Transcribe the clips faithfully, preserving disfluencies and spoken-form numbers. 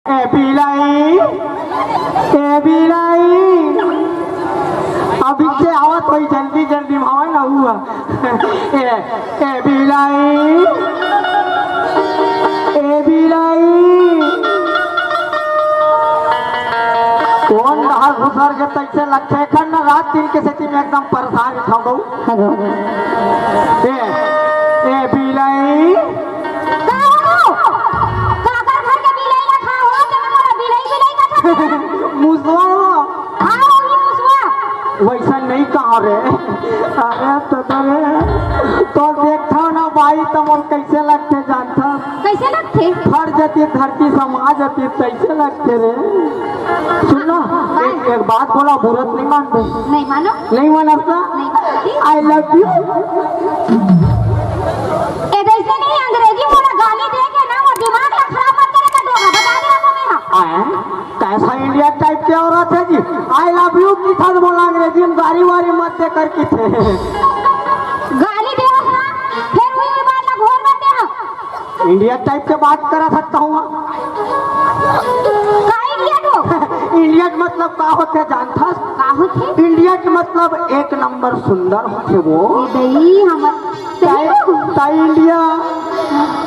ए बिलाई, ए बिलाई, अभी से आवत होही, जल्दी जल्दी में आवय ना हुआ। ए, ए बिलाई, ए बिलाई, कोन डहर घुसर गे तइसे लगथे। एखर न रात दिन के सेती में एकदम परेशान रहिथंव। हेलो। ए, ए बिलाई। का हो? काकर घर के बिलाई ला खा हो? तें मोला बिलाई, बिलाई कथस। मुसवा हो। हाँ, वही मुसवा। वइसन नइ कहा रे। अरे तो रे, तो देखथंव ना भाई, त मोला कइसे लगथे जानथस? कइसे लगथे? फट जतिस धरती समा जतिस, तइसे लगथे रे। सुन ना, हाँ। एक, एक बात बोलंव, बुरा त नइ मानबे? नइ मानों। नइ मानस ना? नइ मानों। I love you। ए, जइसे नहीं अंग्रेजी मोला गाली दे के ना, वो दिमाग ला खराब मत करे, का डोरा बता दे आपको मेरा। आय, कइसा India type के औरत हे जी? I love you कहिथे त मोला अंग्रेजी में गारी वारी मत दे कर कहिथे। गाली दे ना, फेर वही बात ला घोर मत दे। India type के बात करथस त हूँ। का idiot हो? Idiot मतलब का होथे जानथस? का होथे? Idiot मतलब एक नंबर सुंदर होथे वो। ए दई, हमर सही ताई, हो? ताई India।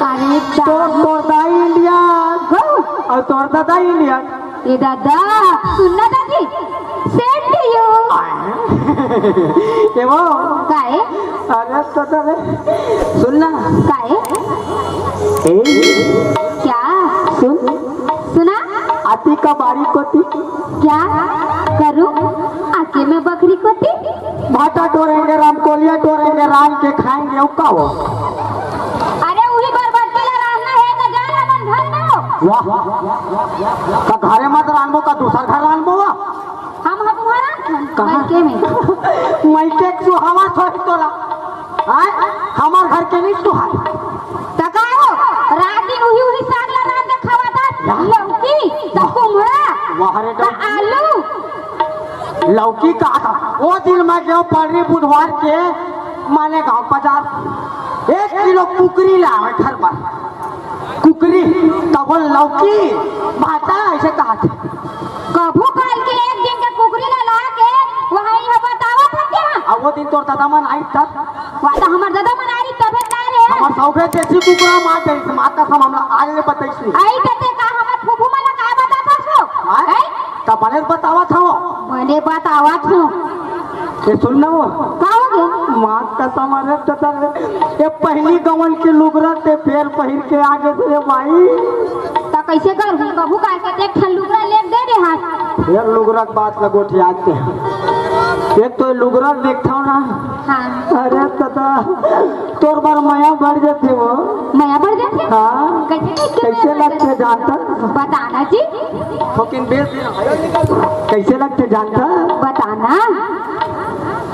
अरे तो दा- तोर दाई India। हो? अउ तोर ददा India। ए दादा, सुन ना दादी, same to you। ए वो। काय? अरे तो, तो रे, सुन ना। काय? ए। क्या? सुन। सुना? आती का बारी कोती। क्या करूं? आके मैं बकरी कोती। भाटा टोरेंगे, रामकोलिया टोरेंगे, रांध के खाएंगे, अउ का हो? अरे, उही बरबट्टी ला रांधना हे त जा ना अपन घर में हो। वाह, का घरे मत रांधबो, का दूसर घर रांधबो वा? हम ह तुम्हारा कहाँ? मइके में। मइके के सुहावत होही तोला। आय, हमर घर के नइ सुहाय। त का हो, रात दिन उही, उही साग ला रांध के खवाथस, या। लौकी, त कुम्हड़ा, वाह रे त डौकी। आलू। लौकी कहाथस, ओ दिन मैं गेंव पड़री बुधवार के मालेगांव बाजार, एक किलो कुकरी लाय घर बर। कुकरी, तब लौकी, भाटा, अइसे कहाथे। कभू काल के एक दिन के कुकरी ला ला के वहाँ इहाँ बतावत हस का? अब ओ दिन तोर ददा मन आइस तब। वा त हमर ददा मन आइस तभे त आय रे। हमर सौभे देसी कुकरा मार डरिस, माँ कसम हमला आज ले बताइस। अई कथे का हमर फूफू मन ला का बताथस वो? हाँ? हैं? त बने बतावत हंव। बने बतावत हंव। ए सुन ना वो। का हो गे? माँ कसम, अरे त, त, ए पहिली गवन के लुगरा तें फेर पहिर के आ गेस रे भाई। त कइसे करहूँ? कभू काल के एक ठन लुगरा लेके दे दे हाथ। ए लुगरा के बात ला गोठियात हे। एक तो लुगरा देखथंव ना। हाँ। अरे त, त, तोर बर मया बढ़ जाथे वो। मया बढ़ जाथे? हाँ। कइसे, कइसे कइसे मया बढ़ लगथे जाथे? जानथस? बता ना जी। थोकिन बेस दिन। कइसे लगथे जानथस? बता ना।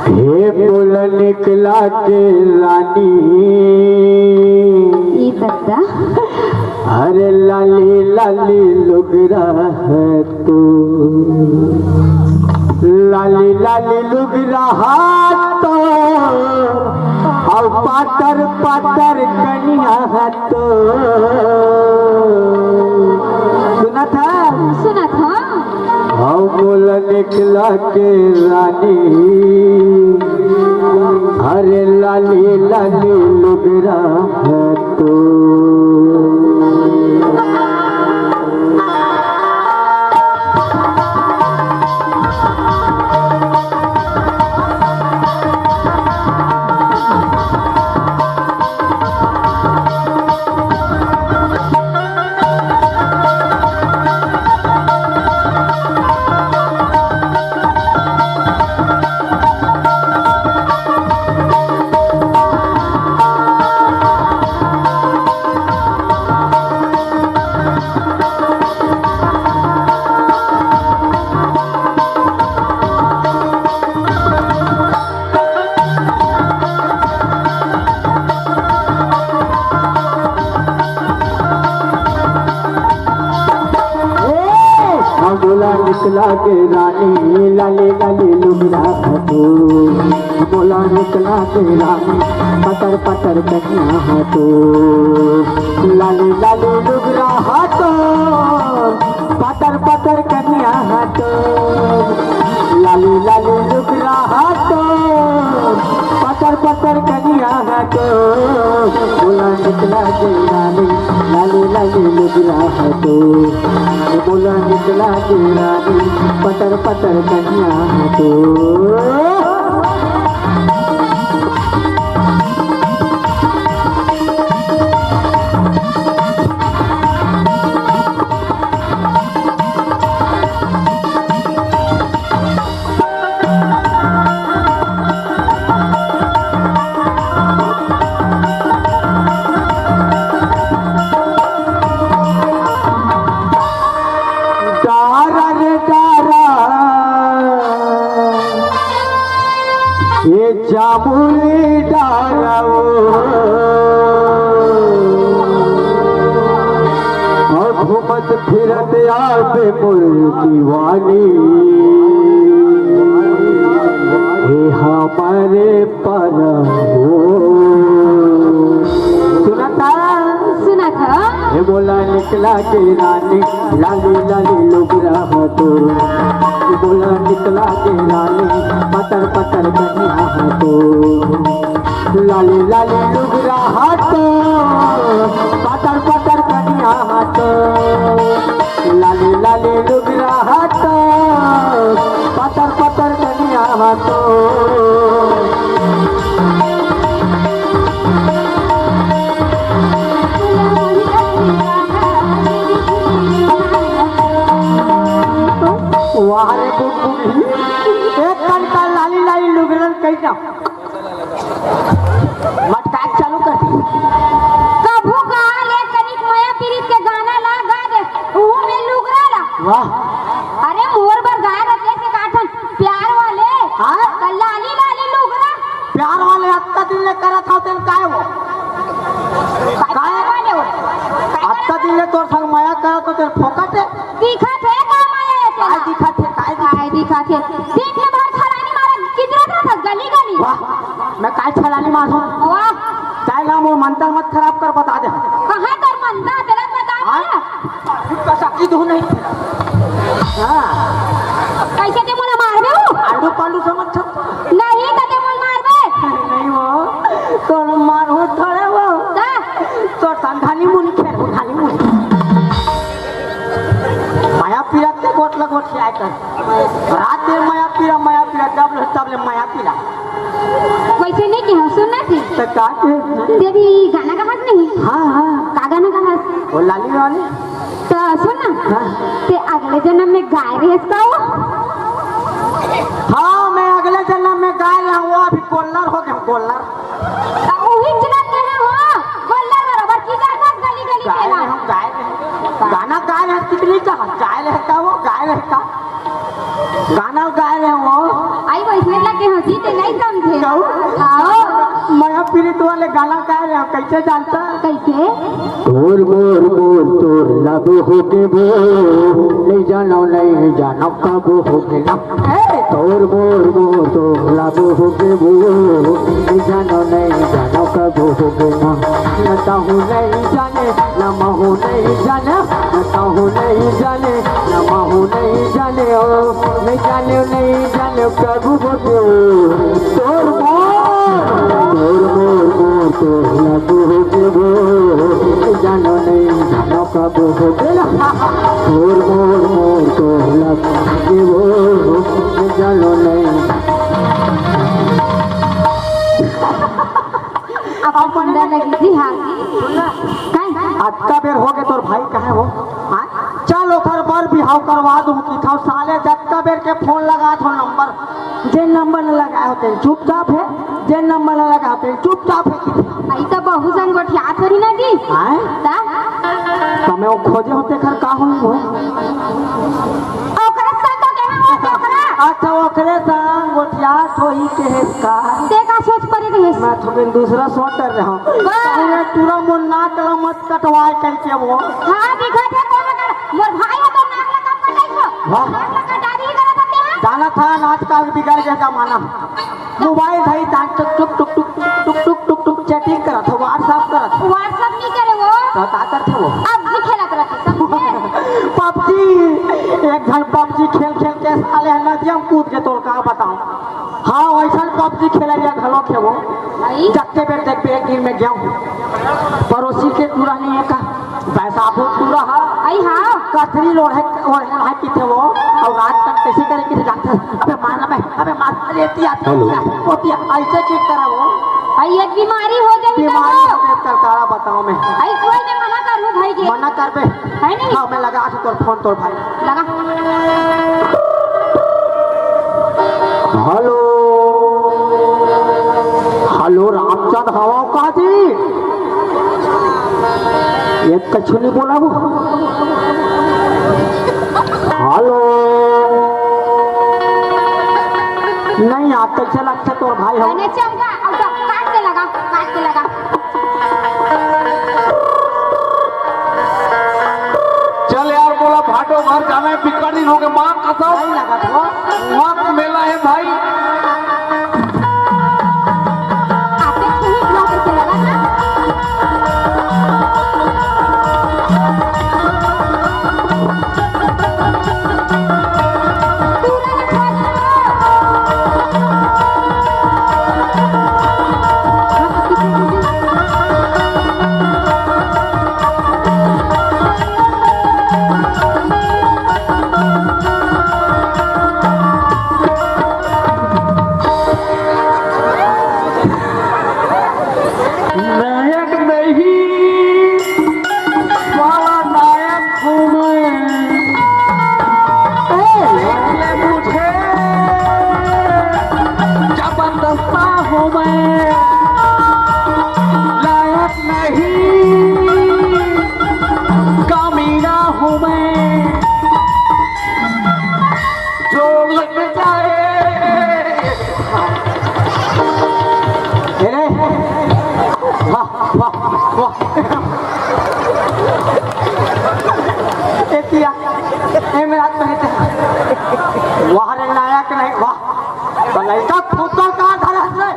हे बोला निकला के रानी। ई ददा। अरे लाली लाली लुगरा हे तू, लाली लाली लुगरा हे तोर, अउ पातर पातर कनिहा हे तोर। सुनथस? सुनत हंव। हव मोला निकला के रानी, अरे लाली लाली लुगरा हे तोर। ए, हमला निकला के रानी, लाली लाली लुगरा हतू। हमला निकला के रानी, पतर पतर कनिहा हतू। लाली लाली लुगरा हतू। लागे रानी, लाली लाली लुगरा ह तो, मोला निकला के रानी, पतर पतर कनिया ह तो। डारा रे डारा, ये जामुनी डारा ओ, अउ घूमत फिरत आबे मोर दीवानी, हे हमरे परभू। सुनत ह? सुनत ह। हे मोला निकला के रानी, लाली लाली लुगरा ह तो। हे मोला निकला के रानी, पतर पतर कनिया ह तो। लाली लाली लुगरा ह तो, पतर पतर कनिया ह तो। लाली लाली लुगरा ह तो, पतर पतर कनिया ह तो। वाह रे बुलबुल, एक कन का लाली लाली लुगरन कइसा मटकाए चालू कर दी। कभू गा ले कनिक मया पीरित के गाना ला गा दे, उहू में लुगरा ला। वाह। अरे मोर बर गाए रखे से काठन प्यार वाले। हाँ? त लाली लाली लुगरा। प्यार वाले अतका दिन ले करत हव तेन काय वो? काय काय? वाले हो? अतका दिन ले तोर संग मया करत हव तेन फोकट हे? दिखत हे का मया हे काय तेला? दिखत हे, काय दिखत? काय दिखत हे? दिन के भर छलानी मारा कितरा था गली गली। वाह, मैं काय छलानी मारहूँ? वाह। चाहे ला मोर मंतर मत खराब कर, बता दे। कहाँ कर मंतर तेला बता हाँ? दे। खुद का शक्ति दो नहीं। हाँ। कैसे ते मोला मारबे हो? आंडू पांडू समझ छो? नहीं, त ते मोला मारबे। नहीं वो, तोर मारहूँ थोड़े वो। का? तोर संग honeymoon खेल, honeymoon। मया पीरा ते गोठ ला गोठ ले आए कर। रात दिन मया पीरा, मया पीरा, जब ले तब ले मया पीरा। वैसे नहीं कहा, सुनना थी। तो का के? देवी गाना गाहस नहीं? हाँ, हाँ। का गाना गाहस? वो लाली वाली। तो सुन ना। हाँ। ते अगले जन्म में गाय रहेस का वो? हाँ, मैं अगले जन्म में गाय रहा हूँ, वो अभी गोल्लर हो गया, गोल्लर। त उही चिल्लात रहे हो, गोल्लर बरोबर की करथस गली गली गाय चला। रहे हो, गाय रहे। गाना गाय रहे, तिकली का गाय रहे का वो, गाय रहे का? गाना गाय रहे हो। आई वैसने लगे हो जी, ते नहीं समझे। कहू? आओ। मया पीरित वाले गाना गाय रहे हो, कैसे जानता? कैसे? तोर मोर मोर तोर लब हो गे वो, नहीं जानो, नहीं जानो कब हो गे ना। ए! तोर मोर मोर तोर लब हो गे वो, नहीं जानो, नहीं जानो कब हो गे ना। न ताहू नहीं जाने, न महू नहीं जाने, न ताहू नहीं जाने, न महू नहीं जाने ओ, नहीं जाने, नहीं जाने कब हो गे वो। तोर मोर, तोर मोर मोर तोर लब हो गे वो, नहीं जानो, नहीं जानो कब हो गे ना। तोर मोर मोर तोर लब हो गे वो, नहीं जानो, नहीं। अब सुंदर लगी जी, हाँ। सुन ना। काहे? अतका बेर हो गे तोर भाई कहे हो? हाँ? चल ओकर बर बिहाव करवा दूँ कि था साले जतका बेर के फोन लगा थो नंबर, जे नंबर न लगा होते चुपचाप हे, जे नंबर न लगा होते चुपचाप हे। आई तो बहू संग गोठियात होही ना जी। हाँ? ता? त मैं वो खोजे होते खर का होही वो? ओकरे संग तो कहे हो ओकरा। अच्छा, ओकरे संग गोठियात होही के हेस का? ते का सोच परे रहेस? मैं थोड़े दूसरा सोच कर रहा हूँ। वाह। तूने पूरा मोर नाक ला मत कटवाए करके वो। हाँ, दिखत हे कोनो कर। मोर भाई ह तो नाक ला कब कटाई हो? वाह। नाक ला कटारी ही करत होते हैं। जाना था, आजकल बिगड़ गया जमाना। मोबाइल धरी तान टुक टुक टुक टुक टुक टुक टुक टुक chatting करत हो, WhatsApp करत हो। WhatsApp नहीं करे वो। तो का करत हो? PUBG खेलत रहते, समझे? PUBG, एक घन PUBG खेल खेल ते साले नदिया में कूद के तोर का बताऊं। हाँ, वैसन पबजी खेलैया घलो खेबो। भाई। जत्ते बेर देखबे एक दिन में गेहूं। पड़ोसी के टूरा नहीं है का? वैसा बहुत टूरा है। आई हाँ। कथरी लोढ़े, ओढ़े, ओढ़े की थे वो। और रात तक कैसे करे कि जाते हैं। अबे मार, अबे, अबे मार, अरे तिया, तिया, हेलो। तिया, ओ तिया, ऐसे क्यों करा वो? आई एक बीमारी हो जाई बीमारी तो। हो गई, तोर का बताऊं मैं। आई कोई ने मना करू भाई के। मना करबे। है नहीं? हाँ, मैं लगा तोर फोन तोर भाई। लगा। हेलो, हेलो, रामचंद हवव का जी? ये कछु नहीं बोला वो। हेलो, नहीं, आप कैसे लगते तोर भाई हो? मैंने चौका, अब काट के लगा, काट के लगा। चल यार, मोला भाटो घर जाना है, बिकट दिन हो गए, माँ कसम। सही लगा था। मस्त मेला है भाई। आते ही इतना करके लगा था। नायक नहीं, साला नायक हूँ मैं। ए, देख ले मुझे, जबरदस्ता हूँ मैं। लायक नहीं, कमीना हूँ मैं। जो लग जाए। ए रे, वाह, वाह, वाह। ए तिया, ए मेरा तो है। वाह रे नायक नहीं, वाह। तो लड़का फुटबॉल कहाँ धरा है रे?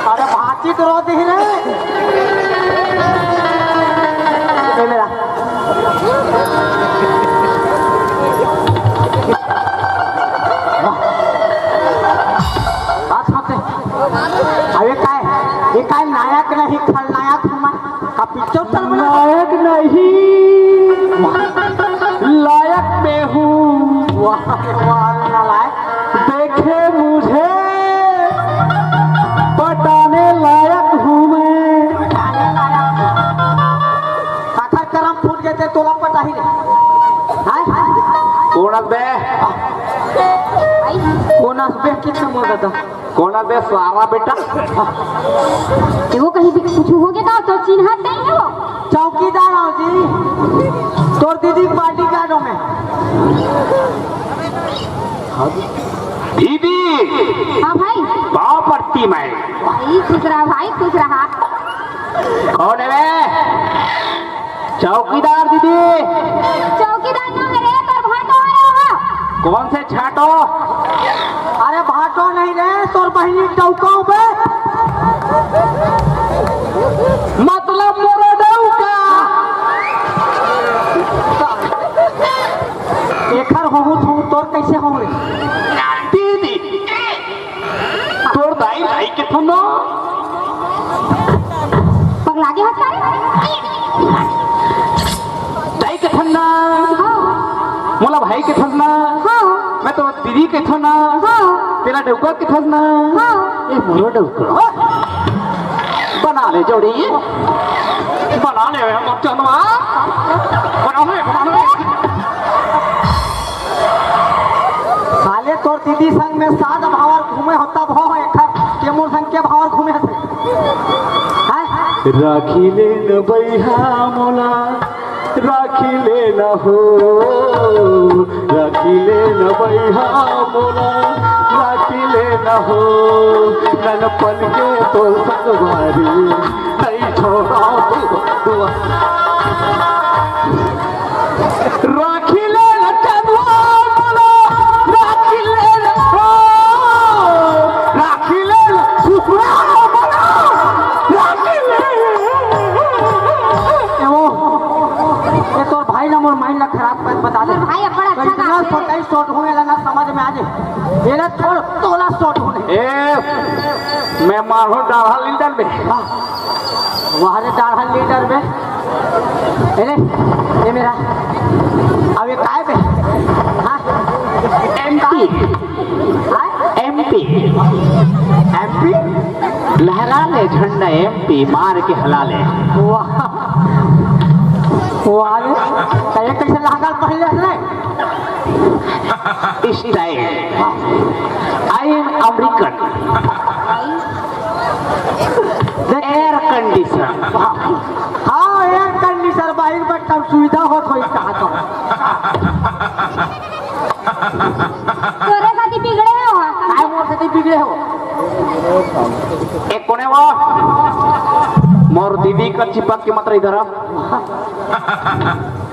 अरे भांची तो रो दे रे। ए मेरा। बात सुनते। अबे काय, ये काय नायक नहीं, खलनायक हूँ मैं। का पिक्चर चल बना? नायक नहीं, लायक मैं हूँ। वाह, वाह, नालायक। देखे मुझे, पटाने लायक हूँ मैं। आखिर करम फूट गए थे, तोला पटाही रे। हाँ? कौन बे? कौन बे? कितना मोटा था? कौन बे सारा बेटा? एगो कहीं भी कुछ हो गया तो चिन्हत नहीं है वो। चौकीदार हो जी, तोर दीदी के बॉडीगार्ड हो मैं। दीदी। हाँ भाई। पाँव पड़ती मैं। भाई खुश रहा, भाई खुश रहा। कौन है बे? चौकीदार दीदी। चौकीदार ना मेरे, तोर भाटो आया हो। कौन से छाटो? अरे भाटो नहीं रे, तोर बहिनी डौका बे। मतलब मोर डौका। एखर होहू थू, तोर कैसे हो रे? दीदी, तोर दाई, दाई के थन ना? पगला गे हस का रे? दाई के थन ना? हाँ। मोला भाई के थन ना? हाँ। मैं तो दीदी के थन ना? हाँ। तेला डौका के थन ना? हाँ। ए मोरो डौका। बना ले जोड़ी। बना ले हमर चनवा। बना ले, बना ले। साले तोर दीदी संग में सात भावर घूमे होता भो एखर, के मोर संग के भावर घूमे हथे? हैं? राखी ले न बइहा मोला, राखी ले न हो, राखी ले न बइहा मोला, राखी ले न हो, ननपन के तोर संगवारी, नहीं छोड़ा दुआ। राखी ले न चंदवा मोला, राखी ले न हो, राखी ले न सुखरा मोला, राखी ले। ए वो, ए तोर भाई ना मोर माइंड ला खराब कर बता दे। मोर भाई अब्बड़ अच्छा तो इतना गाथे। समझ में आ जाए। ये ना छोड़, तोला सोट होने। ए, मैं मारो डाढ़ा लीडर में। हाँ। वहाँ रे डाढ़ा लीडर में। ए ले, ये मेरा। अब ये काय बे? हाँ? एमपी। हाँ? एमपी। एमपी? लहरा ले झंडा एमपी, मार के हला ले। वाह। वाह रे। तो ये कैसे लहंगा पहन ले? Style. I am American. Air condition. हाँ, air condition, बाहिर बैठ कर सुविधा हो, कोई कहा तो। तोरे साथी बिगड़े हो। काय मोर साथी बिगड़े हो? एक कोने वो? मोर दीदी का चिपक के मत रही इधर आ।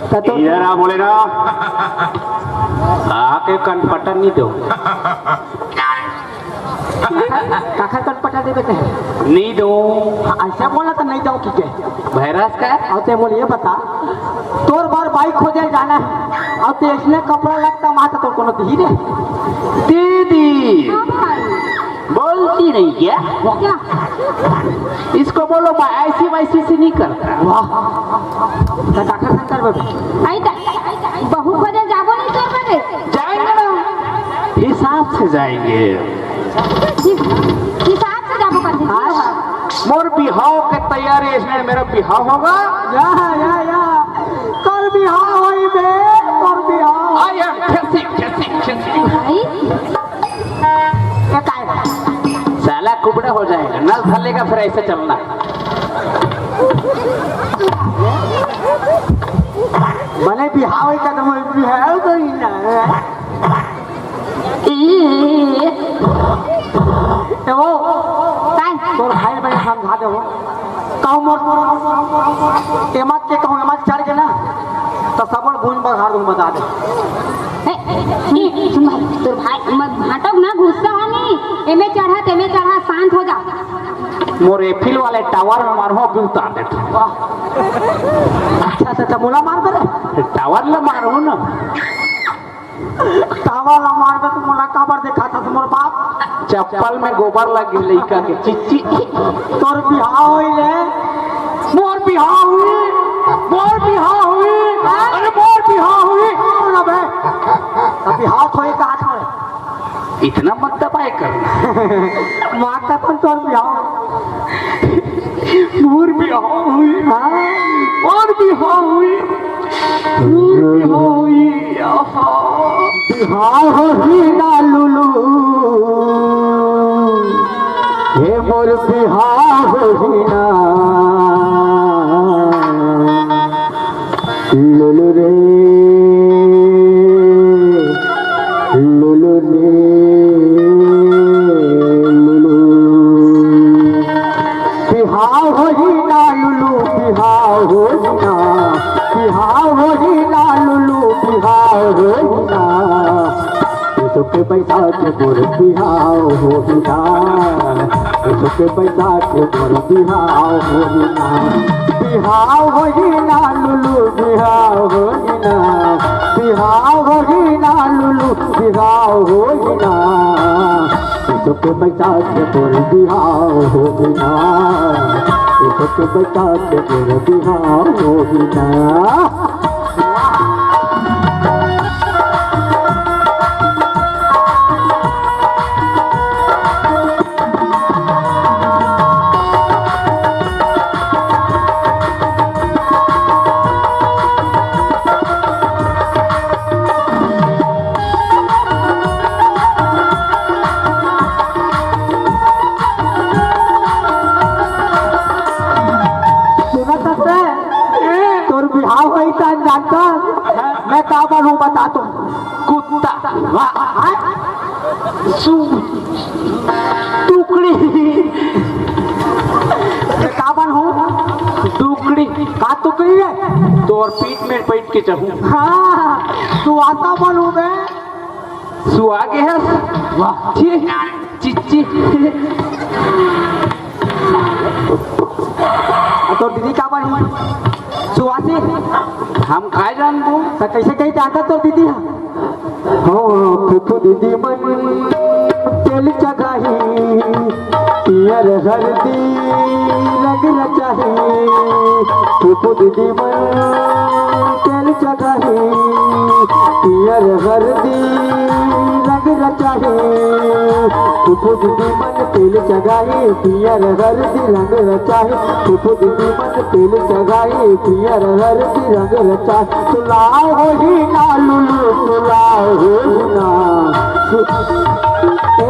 तो, तो इधर आ, बोले ना। आके कनपटा नहीं दो। काखर कनपटा देबे कहे? नहीं दो। हाँ, ऐसा बोला तो नहीं दो की के? भैरस का? और ते मोला ये बता, तोर बर बाइक खोजे जाना है, और ते इसने कपड़ा लगता माता तो कोनो दी रे। दीदी। हाँ भाई। बोलती नहीं क्या? क्या? इसको बोलो, मैं ऐसी वैसी से नहीं करता। वाह। तो काखर शंकर बाबू। आई त बहू खोजे जाबो नहीं तोर बने। जाएंगे ना, हिसाब से जाएंगे। हिसाब से जाबो कर दे। हाँ। मोर बिहाव के तैयारी, इसमें मेरा बिहाव होगा। या, या, या। तोर बिहाव होई बे, तोर बिहाव। I am Jesse, Jesse, Jesse। भाई। ये काय? साला कुबड़ा हो जाएगा, नल धलेगा, फिर ऐसे चलना। भले बिहाव ही कदम, बिहाव तो ही ना। ए, ए, वो, काय? तोर भाई बहन समझा दे हो। कहूँ मोर, एमा के कहूँ, एमा चढ़ के ना, तो सबड़ भून बघार दूँ, बता दे। ए, सुन, सुन भाई, तोर भाई मत भाटक ना, गुस्सा हो नहीं, एमे चढ़ा, तेमे चढ़ा, शांत हो जा। मोर एफिल वाले टावर में मारो, अभी उतार देता। वाह। अच्छा, अच्छा, अच्छा, मोला मार दे रे। टावर ला मारो ना। टावर ला मारबे तो मोला काबर देखाथस मोर बाप? चप्पल में गोबर लग गई लइका के, चिच्ची। तोर बिहाव होई ले। मोर बिहाव होई, मोर बिहाव होई, अरे मोर बिहाव होई। कौन अबे? अब बिहाव थोड़ी कहा था। इतना मत दबाए कर। माँ कसम तोर बिहाव। मोर बिहाव होई। हाँ। मोर बिहाव होई। मोर बिहाव होई। आहा। बिहाव होही ना लुलु। हे मोर बिहाव होही ना। लुलु रे, लुलु रे, लुलु। बिहाव होही ना लुलु, बिहाव होही ना, बिहाव होही ना लुलु, बिहाव होही ना। सुख पैसा के मोर बिहाव होही ना, सुख पैसा के मोर बिहाव होही ना, बिहाव होही ना लुलु, बिहाव होही ना, बिहाव होही ना लुलु, बिहाव होही ना। सुख पैसा के मोर बिहाव होही ना, सुख पैसा के मोर बिहाव होही ना। सुनत हस? तोर बिहाव होही त जानथस, मैं का बनहूँ बता तो। कुत्ता। वाह, हाँ? सु-, टुकड़ी। मैं का बनहूँ? टुकड़ी। का टुकड़ी रे? तोर पीठ में बैठ के चढ़ूँ। हाँ, तू आता बनहूँ बे। सुआ गे हस? वाह। छी, चिच्ची। आ, तोर दीदी का बनही? सुआसी? हम काय जानबो? त कैसे कही जानता तोर दीदी ह? हाँ, फुफुदी मन तेल चघाही, पियर हरदी रंग रचाही। फुफुदी मन तेल चघाही, पियर हरदी रंग रचाही। फुफुदी मन तेल चघाही, पियर हरदी रंग रचाही। फुफुदी मन तेल चघाही, पियर हरदी रंग रचाही। सुलाव होही ना लुलु, सुलाव होही ना। ए,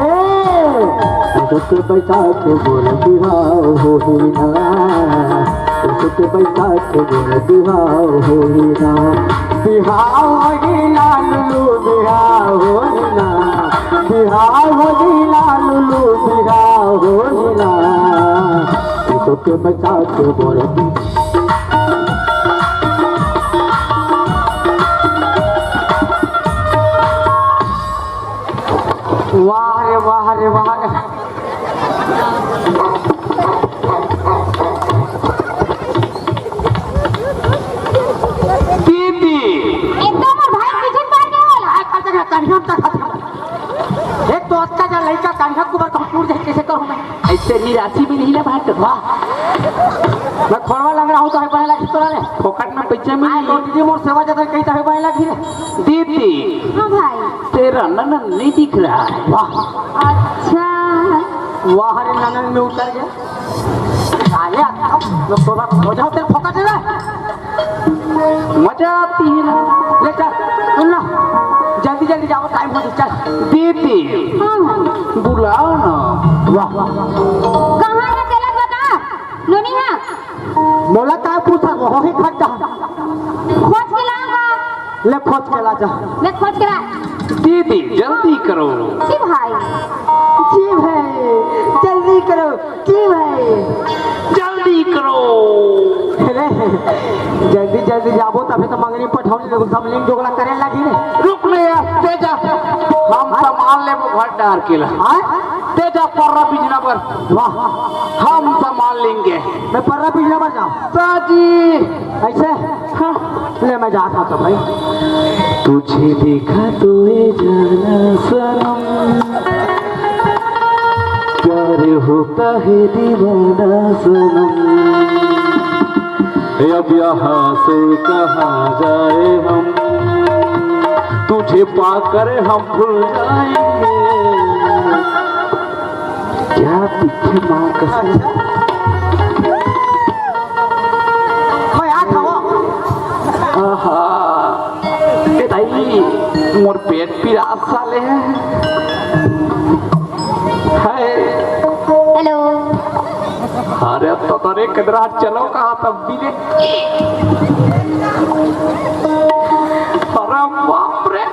सुख बैठा के बोल बिहाव होही ना। सुख बैठा के बोल बिहाव होही ना। बिहाव होही ना लुलु, बिहाव होही ना। बिहाव होही ना लुलु, बिहाव होही ना। सुख बैठा के बोल वाह रे, वाह रे, वाह रे। दीदी। एकदम मोर भाई पीछे पड़ गया होला। आ, कर देगा, कन्हैया तक खत्म। एक तो अतका जा लइका कन्हैया के ऊपर कहूँ टूट जाए, कैसे करूँ मैं? ऐसे निराशी भी नहीं ना भाई, वाह। मैं खोड़वा लंगड़ा हूँ तो है पहला खितरा ले। फोकट में पैसे मिल आए तो दीदी मोर सेवा जतन कही तो है पहला खिरे। दीदी। हाँ भाई। तेरा ननन नहीं दिख रहा है। वाह। अच्छा। वाह रे, ननन में उतर गया। साले, अब लोग तो बात हो जाओ, तेरे फोकट में। मजा आती है ना। ले चल, सुन ना, जल्दी जल्दी जाओ, टाइम हो गया, चल। दीदी। हाँ। बुलाओ ना। वाह। कहाँ है तेरा बता? नोनी है। मोला काय पूछा, वो ही खड्डा। खोज के लाऊंगा। ले खोज के ला जा। मैं खोज के ला। दीदी, जल्दी करो। जी भाई। जी भाई, जल्दी करो। जी भाई। जल्दी करो। अरे, जल्दी जल्दी जाबो, तभी तो मंगनी पठौनी लोग सब लिंग जोगला करे लगी रे। रुक ले यार, तेजा। हम हाँ? सामान लेबो घर डार के ला। हाँ? तेजा पर्रा बिजना पर। वाह। हम सामान लेंगे। मैं पर्रा बिजना पर जाऊँ। साजी। ऐसे? हाँ। ले, मैं जाता तो भाई। तुझे देखा तो ये जाना सनम, प्यार होता है दीवाना सनम। अब यहाँ से कहाँ जाए हम, तुझे पाकर हम भूल जाएंगे। क्या दिखे माँ कसम। मैं आ खाओ। आहा, ए दाई, मोर पेट पीरा साले। हाय। हेलो। अरे तो तोरे कदरा चलो कहाँ तब भी रे। अरे बाप रे।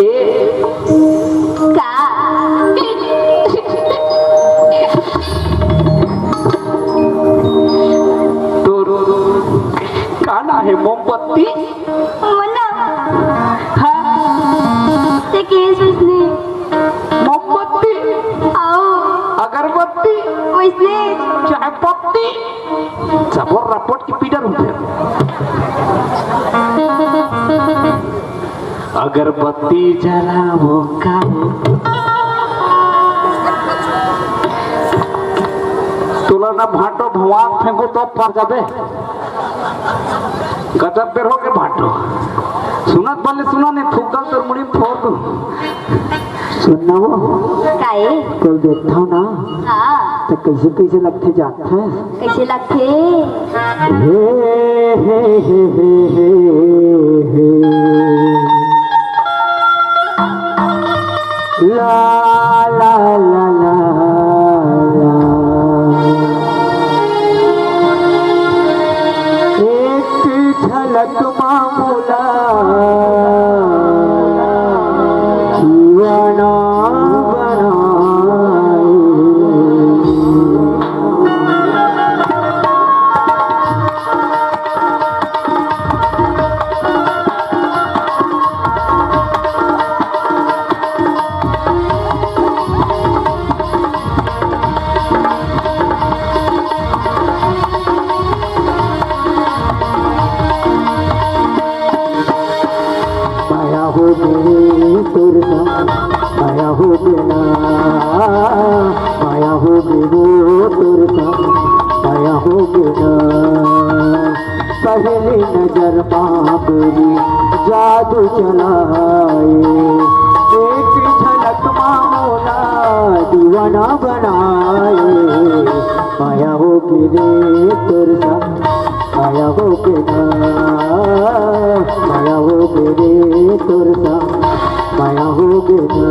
ए। का? तोर का नाम है? मोमबत्ती? मोला। हाँ। ते के सोचने? मोमबत्ती? आओ। अगरबत्ती? वैसने। चाय पत्ती? सबो रपट के पीडर होथे। अगरबत्ती जलाओ का। तोला ना भांटो भवाक फेंको तो पर जाबे। गजब बेर हो के भांटो। सुनत बल्ले सुना ने, थूक दल तोर मुड़ी में फोड़ दूं। सुन ना वो। काए? कल देखता ना। हाँ। तो कैसे कैसे लगथे जाथे। कैसे लगथे? हे, हे, हे। ला, ला, ला, ला, ला। एक झलक मा मोला दीवाना बनाए। माया होगे ना, माया होगे वो तोर संग, माया होगे ना। पहली नजर मा गोरी जादू चलाए, एक झलक मा मोला दीवाना बनाए। माया होगे रे तोर संग, माया होगे ना, माया होगे रे तोर संग, माया होगे ना।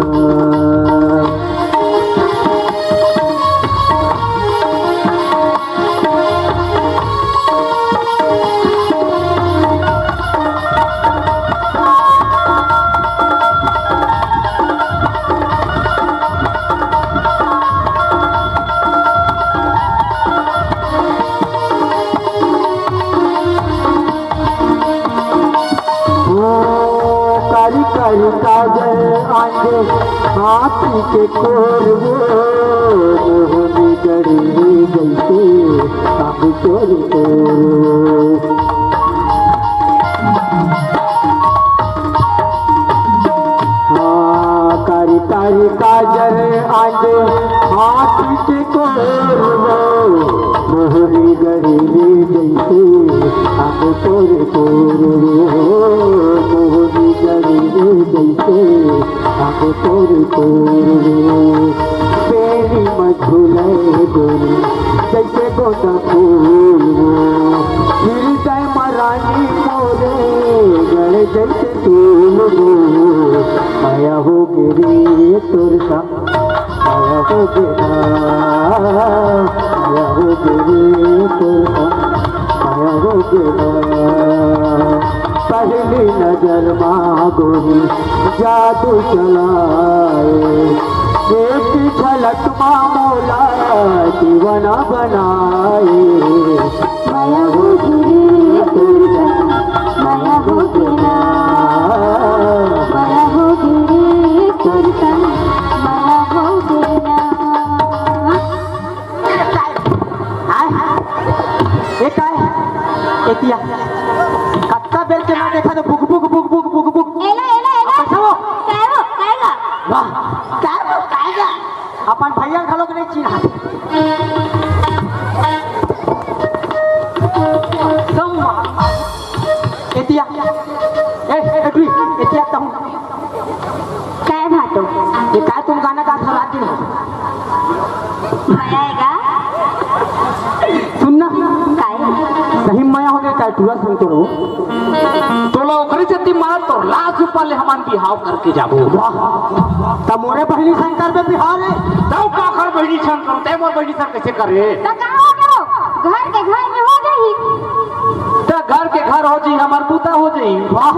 ओ कारी कारी काजल आगे हाथी के कोर वो, मोहनी गढ़ी जैसे अब तोर तोर। हाँ, कारी कारी काजल आगे हाथी के कोर वो, मोहनी गढ़ी जैसे अब तोर तोर वो, मोहनी गढ़ी जैसे अब तोर तोर वो। बेली म झूले गोरी जैसे गोंदा फूल वो, हृदय म रानी मोरे गढ़े जैसे तूल वो। माया होगे रे तोर संग, माया होगे ना, माया होगे रे तोर संग, माया होगे ना। पहली नजर मा गोरी जादू चलाए, एक झलक मा मोला दीवाना बनाए। माया होगे रे तोर संग, माया होगे ना, माया होगे रे तोर संग, माया होगे ना। काय? हाय? ये काय? एतिया। कतका बेर के मैं देखा तो book, book, book, book, book, book. एला, एला, एला। अब कैसा वो? काय वो? काय गा? वाह। काय वो? काय गा? अपन भैया घलो के नहीं चिन्हा। तुम एतिया। ए, ए, एतिया कहूँ। काय भाटो? ये काय तुम गाना गात हो रात दिन? मया आएगा। सुन ना। काय? सही मया होगे काय टूरा संग तोरो? तोला ओकरे सेती मार तोर लाश ऊपर ले हमन बिहाव करके जाबो। वाह। त मोरे बहिनी संग करबे बिहाव रे? तब काकर बहिनी संग करो? तै मोर बहिनी संग कैसे करे? त का हो गयो? घर के घर में हो जाही। त घर के घर हो जाही, हमर बूता हो जाही। वाह।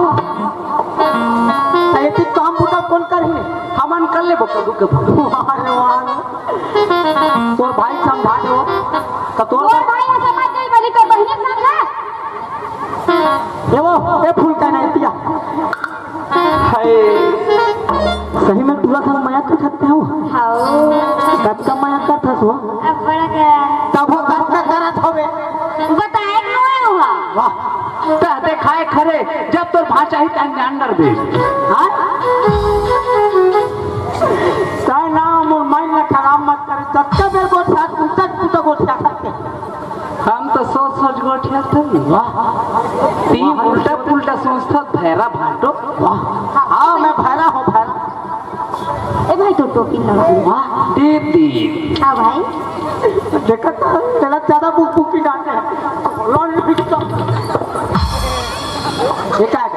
त एती काम बूता कोन करही? हमन कर लेबो कदू के फूल। वाह रे वाह। तोर भाई समझा दे वो। त तोर तोर भाई ऐसे मत जाई बनी, तोर बहिनी समझा। ए वो, ए फूल का नहीं दिया। हाय। सही में टूरा संग मया कर सकते हो? हाओ। कब का मया कर था सो? अब बड़ा का। तब वो कब का करत होवे? बताए क्यों है हुआ? वाह। तह देखाए खरे, जब तोर भांचा ही तह ज्ञान डर दे। हाँ? तह ना मोर माइंड ला खराब मत करे, जतका बेर गोठियात, उतक उतक गोठिया करते। हम तो सोच सोच गोठिया थे। वाह। तीन उल्टा पुल्टा सोचता भैरा भाटो। वाह। हाँ, मैं भैरा हूँ, भैरा। ए भाई, तो टोपी लगा। वाह, दे दी। हाँ भाई। देखा तो, तेरा ज्यादा बुक बुक की डांटे। लॉन लिख तो। ये क्या है?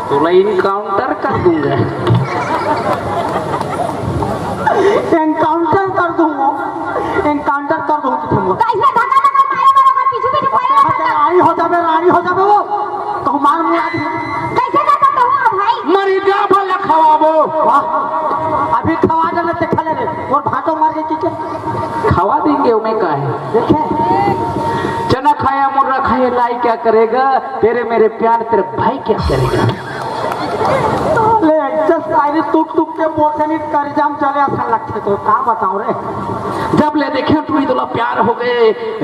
तोला इनकाउंटर कर दूंगा। एनकाउंटर कर दूंगा, एनकाउंटर कर दूंगा तुमको। कैसे धक्का धक्का मारे वाला का पीछे पीछे पड़े रहता? रानी हो जाबे, रानी हो जाबे वो। कहूँ मार मुआ दे। कैसे धक्का कहूँ भाई? मरी जा भला खवाबो। वाह, अभी खवा देले ते खा ले रे। और भाटो मार के की के? खवा देंगे, उमें का है? देखे? चना खाया मुर्रा खाए लाई क्या करेगा? तेरे मेरे प्यार तेरे भाई क्या करेगा? ले, ऐसा अरे टुक टुक के बोलथे नहीं, करेजा म चले असन लगथे तो का बताओ रे। जब ले देखे टूरी तोला प्यार हो गए,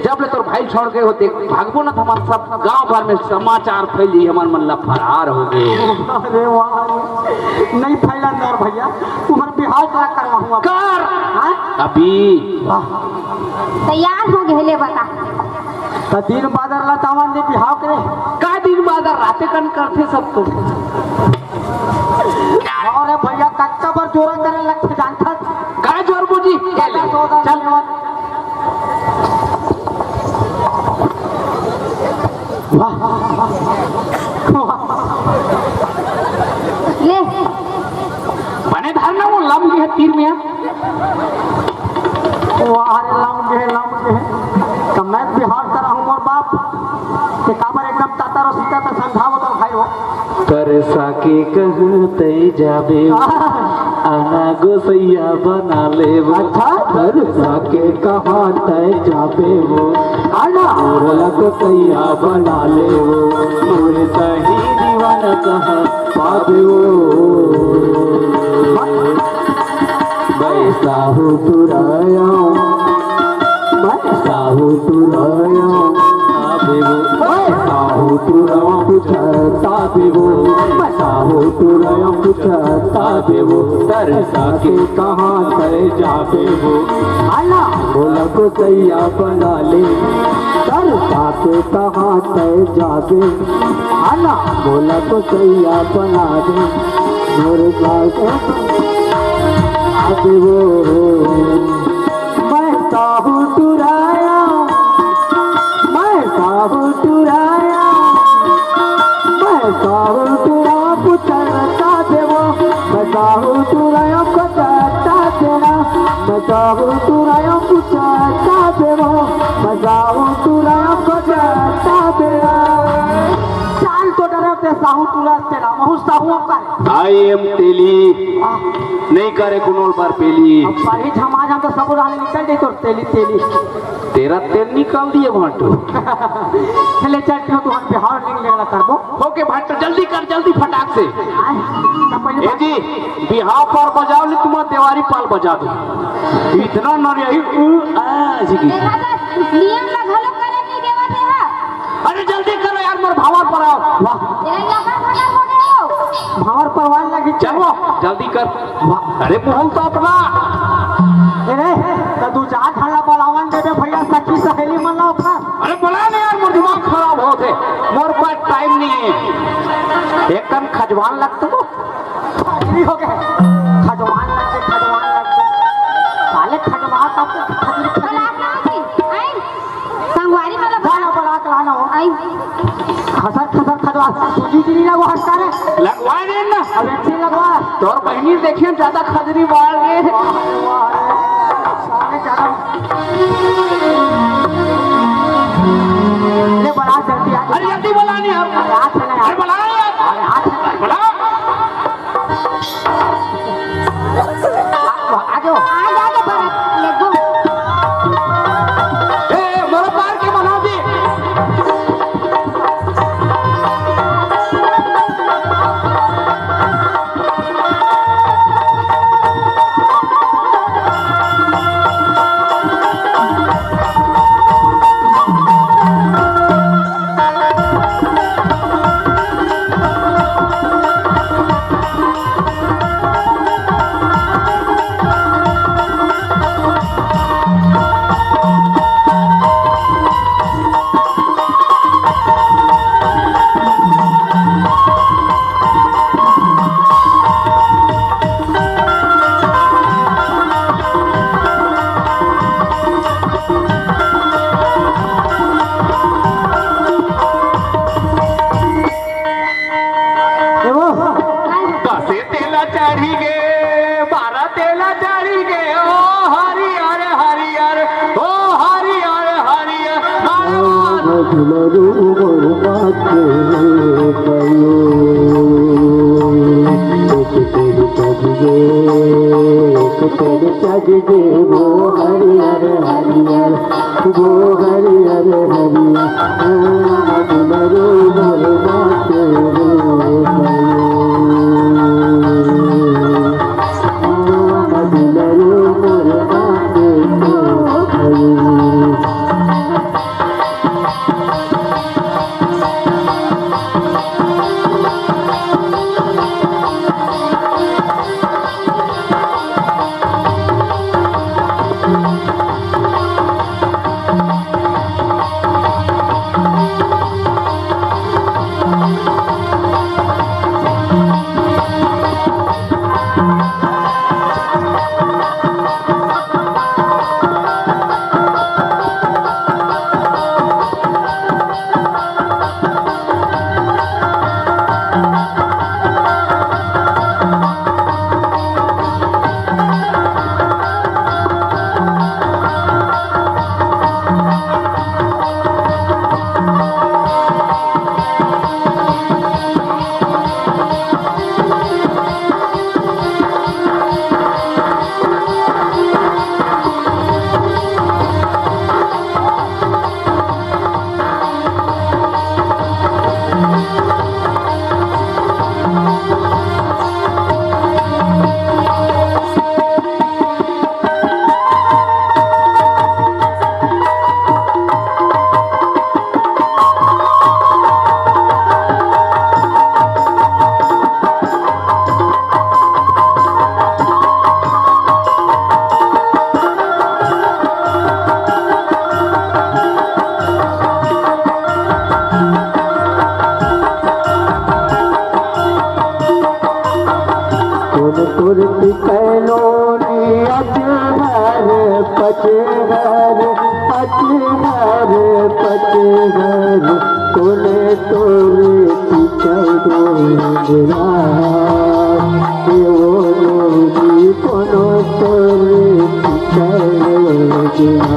जब ले तोर भाई छोड़ गए हो, देख भागबो ना तो हमन सब गांव भर में समाचार फैल जाई, हमन मन ला फरार हो गए। अरे वाह रे, नहीं फैलन दे भैया, तुम्हर बिहाव करा करवाहूं अब। कर। हाँ? अभी। वाह। तैयार हो गए ले बता। त दिन बादर ला तावन दे बिहाव करे। का दिन बादर राते कन करथे सब तो। अरे भैया कच्चा बर जोरा करे लगथे जानथस। का जोर बुझी? ले ले। चल। वाह। ले। बने धरना वो लम गए तीर में। वाह रे, लम गे, लम गे। त मैं बिहाव करवाहूं मोर बाप। ते काबर एकदम ततर अउ सीता त समझावत हंव भाई हो। तरसा के कहां तैं जाबे वो, आहा। आना गोसैया बना लेबो। अच्छा। तरसा के कहां तैं जाबे वो, आना। मोर ला गोसैया बना लेबो। मोर सही दीवाना कहां पाबे वो। मैं साहू टुरा आंव, मैं साहू टुरा आंव, ताबे वो, मैं साहू टुरा आंव पूछत ताबे वो, मैं साहू टुरा आंव पूछत ताबे वो, तरसा के कहां तैं जाबे वो, आना। मोला गोसैया बना ले, तरसा के कहां तैं जाबे, आना। मोला गोसैया बना दे। मोर सास आबे वो। मैं साहू टुरा आंव, मैं साहू टुरा आंव, मैं साहू टुरा पूछत ताबे वो, मैं साहू टुरा आंव पूछत ताबे ना, मैं साहू टुरा आंव पूछत ताबे वो, मैं साहू टुरा आंव पूछत ताबे ना। चाल तो डरत हे साहू टुरा तेला, महू साहू अब करे। I am तेली। आह। नहीं करे कोनो बर पेली। अब पढ़ी झमा जाम तो सब रहले निकल जाई तोर तेली, तेली। तेरा तेल निकाल दिए भांटो। चले चल, क्यों तुहर बिहाव नहीं लेला करबो। ओके भांटो, जल्दी कर, जल्दी फटाक से। आए, तो पहले ए जी, बिहाव पर बजाव ले, तुम्हारा देवारी पाल बजा दो। इतना नरिया ही, उ, आ, जी की। देखा तो नियम ला घलो करे नहीं देवा दे हा। अरे जल्दी करो यार, मोर भांवर पर आंव। वाह। ए, लगा खबर हो गए हो। भांवर परवान लगी। चलो, जल्दी कर। वाह। अरे मोहन तो अपना। ए रे, तो दू चार झन ला बुलावन देबे भैया, सखी सहेली मन ला अपना। अरे बुला ले यार, मोर दिमाग खराब होत हे। मोर पास टाइम नहीं है। एक कन खजवान लगते हो। खजवान लगते, खजवान लगते। साले खजवा का खजरी, खजरी। बुला के लाओ जी। आई। संगवारी मन ला बुला। लाना, बुला के लाना हो। आई। खसर, खसर, खजवा। तुझी जी नहीं लगवा हंसता रे। लगवा दे ना। अब एक से लगवा। तोर बहिनी देखिए, ज्यादा खजरी बाढ़ गए। वाह रे, वाह रे। साले ज्यादा। ले बुला जल्दी आ। अरे जल्दी बुला नहीं हम। अरे हाथ है ना यार। अरे बुला यार। अरे हाथ है। अरे बुला। आ, आ जाओ। आ जाओ भरत, ले गो। ए, ए, मोरो पार के बना दे। ए वो। कसे तेला चढ़ी गे, बारा तेला चढ़ी गे, ओ हरियर हरियर, ओ हरियर हरियर, मारवा। चढ़ गे, चढ़ गे, वो हरियर हरियर, वो हरियर हरियर, राम दुलरू मोर बाटे रे भयो। कैलोनी अचहर पचहर, अचहर पचहर, कोने तोरे चितई डोंगरा। ए ओ लोगी, कोनो तोरे चितई डोंगरा।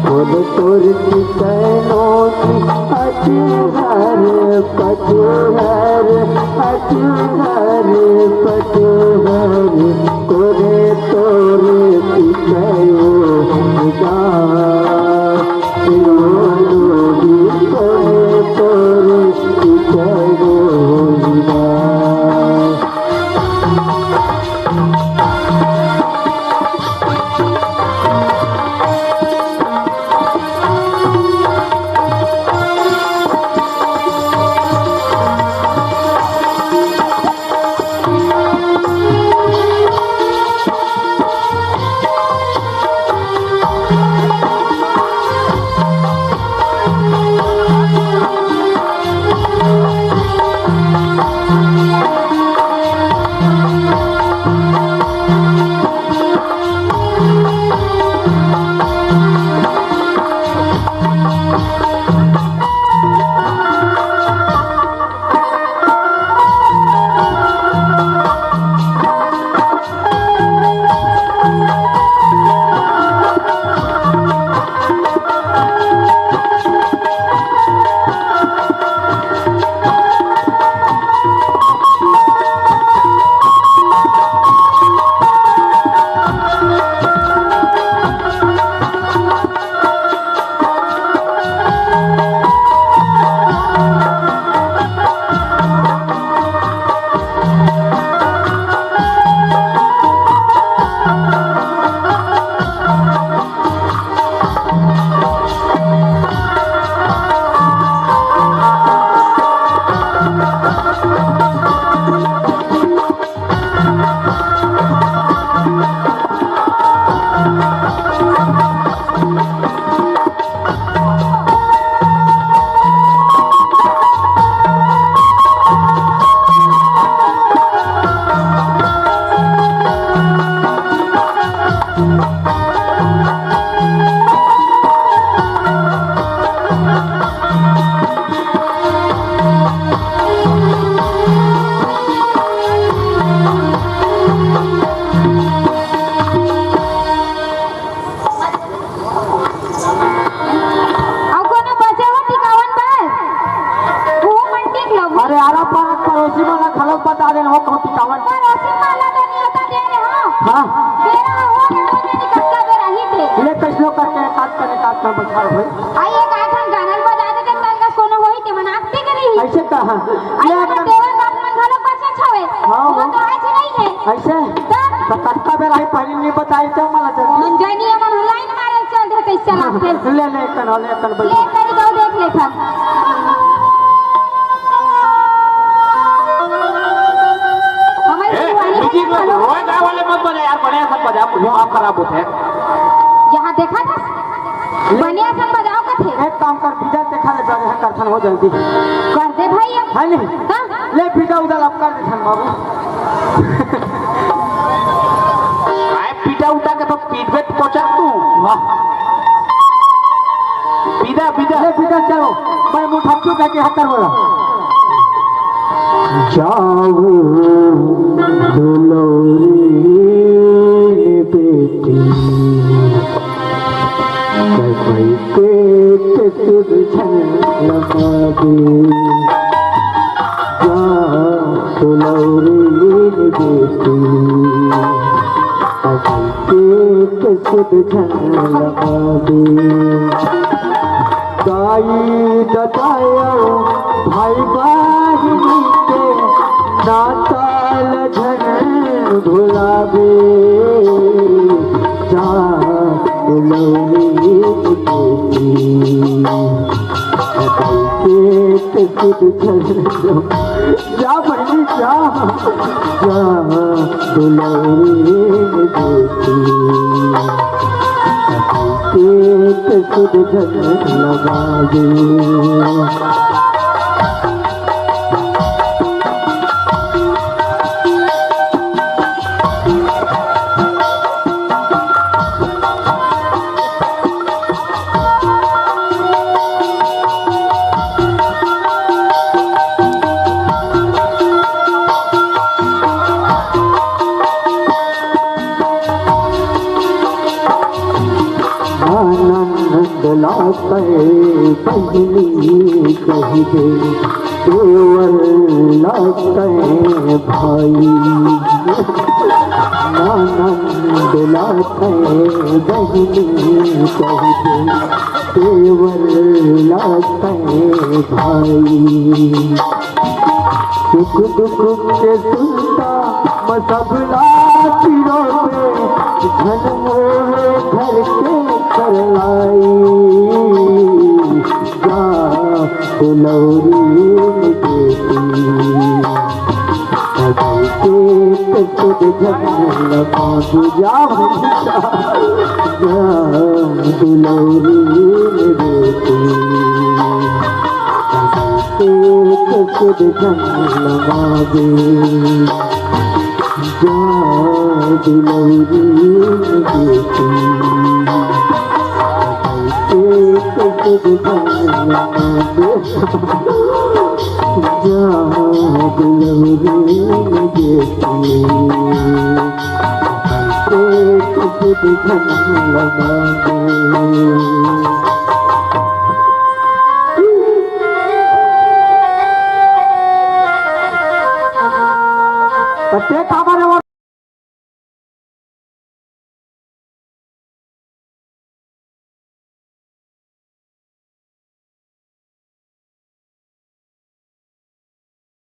कोन तोर चितई नोनी अचहर पचहर, अचहर पचहर, कोन तोर चितई ओ विदा। सिलोनी कोन तोर चितई ओ विदा। अउ कोनो बचे हो टिकावन बर? वो मन टिक लो। अरे, आरा पारा पड़ोसी मन ला घलोक बता देना, वो कहूँ टिकावन। पड़ोसी मन ला तो नेवता दे रहे हो। हाँ। बेरा हो रे, वो नहीं कक्का बेरा ही थे। ले, कैसनो करके एक आध करे, एक आध कर बता भाई। आई एक आध हम गाना बजा दे, जब तलका कोनो होई, ते मन आते करी। ऐसे कहा? आई ले, हमर कर देवर बाप मन घलोक बचे छवे। हाँ, वो हाँ। तो आज नहीं है। ऐसे? तब? तो कक्का बेरा ही पहले नहीं बताई, तो मला जल्दी। मन जानी, हमन लाइन मारे चल दे, कैसे लागथे? ले, ले, कन, ले, कन, ले, बैठ। करी जाओ, देख ले, सब। हमर ए, बुआरी म्यूजिक बजा लो, लो। रोए गाए वाले मत बजा यार, बढ़िया सब बजा, दिमाग खराब होथे। यहाँ देखा था? बढ़िया सब बजाओ कथे। एक काम कर, बिदा देखा ले, बढ़िया करथन हो जल्दी। कर दे भाई अब। है नहीं? हाँ। ले, बिदा उदा लब कर देथन बाबू। काय पीटा उठा के तो पीटबे तो पहुंचा तू। वाह। बिदा, बिदा। ले, बिदा चलो। मैं मुठा क्यों कह के हत्तर बोला? जाओ दुलौरी बेटी, कई पेट सुरझन लगा दे। जा दुलौरी बेटी, कई पेट सुरझन लगा दे। दाई ददा अउ भाई बहिनी के नाता ल झन भुलाबे। जा दुलौरी बेटी, कई पेट सुरझन लगा दे। जा बहिनी जा, जा दुलौरी बेटी, पेट सुरझन लगा दे। तैं बहिनी कहि दे, देवर ला तैं भाई। ननद ला तैं बहिनी कहि दे, देवर ला तैं भाई। सुख दुख के सुनता मैं सबला पिरो पे, झन मोहे घर के करलाई। जा दुलौरी बेटी, सबके सुध झन लगा। जा भैया, जा दुलौरी बेटी, सबके सुध झन लगा दे। जा दुलौरी बेटी, सबके सुध झन लगा दे। जा दुलौरी बेटी, सबके सुध झन लगा दे।